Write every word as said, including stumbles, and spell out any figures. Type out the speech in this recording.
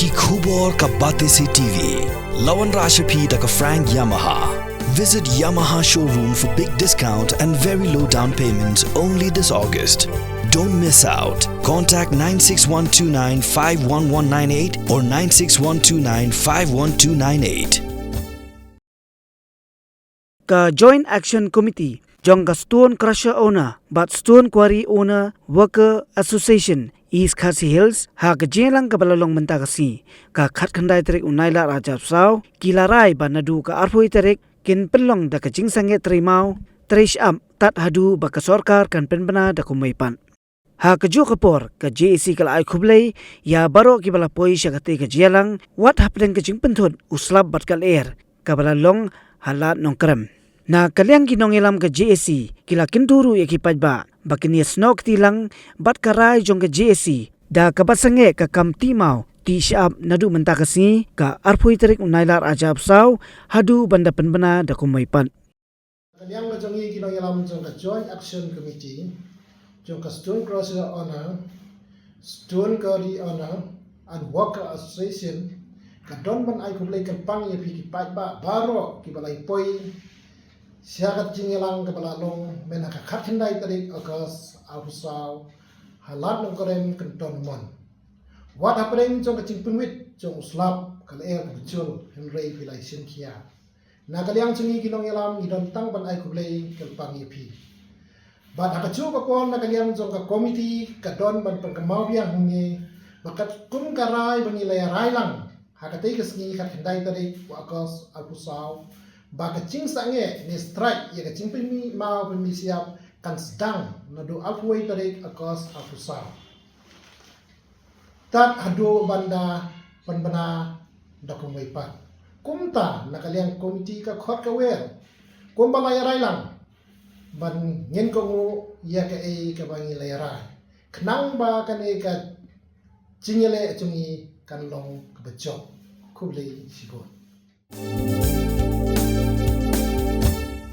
Ki khubor ka Batesi T V. La wanrah sha phi da ka Frank Yamaha. Visit Yamaha showroom for big discount and very low down payments only this August. Don't miss out. Contact nine six one two nine five one one nine eight or nine six one two nine five one two nine eight. Ka Joint Action Committee jong ka Stone Crusher Owner bad Stone Quarry Owner Worker Association East Khasi Hills, ha ka jingïalang kaba la long mynta ka sngi, ka khatkhyndai tarik u Nailar ar hajar arphew saw, ki la rai ba naduh ka arphew tarik kin pynlong da ka jingsangeh trei maw trei shyiap tad haduh ba ka sorkar kan pynbna da kumwei pat. Ha kajuh ka por, ka J A C ka la ai khublei ïa baroh kiba la poi sha katei ka jingïalang, wat hapdeng ka jingpynthut u slap bad ka lyer kaba la long ha Lad Nongkrem. Na ka liang ki nongïalam ka J A C, ki la kyntu ruh ïa ki paidbah ba kin ïasnoh kti lang bad ka rai jong ka J A C da kaba sangeh ka kam tih maw tih shyiap naduh mynta ka sngi, ka arphew tarik u Nailar ar hajar arphew saw, haduh ban da pynbna da kumwei pat. Ka liang ka jong ngi ki nongïalam jong ka Joint Action Committee jong ka Stone Crusher Owner, Stone Quarry Owner and Worker Association, ka don ban ai khublei kyrpang ïa phi ki paidbah baroh kiba la poi sha ka jingïalang kaba la long mynta ka khatkhyndai tarik August arphew saw, ha Lad Nongkrem, Kynton Mon. Wat hapdeng jong ka jingpynwit jong u slap, ka lyer kaba jur, hynrei phi la ïashem khia. Na ka liang jong ngi ki nongïalam, ngi don tang ban ai khublei kyrpang ïa phi. Bad ha kajuh ka por, na ka liang jong ka komiti, ka don ban pynkynmaw biang hangne ba katkum ka rai ba ngi la ïa rai lang ha katei ka sngi, khatkhyndai tarik u August arphew saw, ba ka jingsangeh ne strike ïa ka jingpynmih maw pynmih shyiap kan sdang naduh arphew tarik August arphew saw tad haduh ban da pynbna da kumwei pat. Kumta na ka liang komiti ka khot ka wer, kumba la ïa rai lang, ban ngin kohnguh ïa kaei kaba ngi la ïa rai, khnang ba kane ka jingïaleh jong ngi kan long kaba jop. Khublei shibun.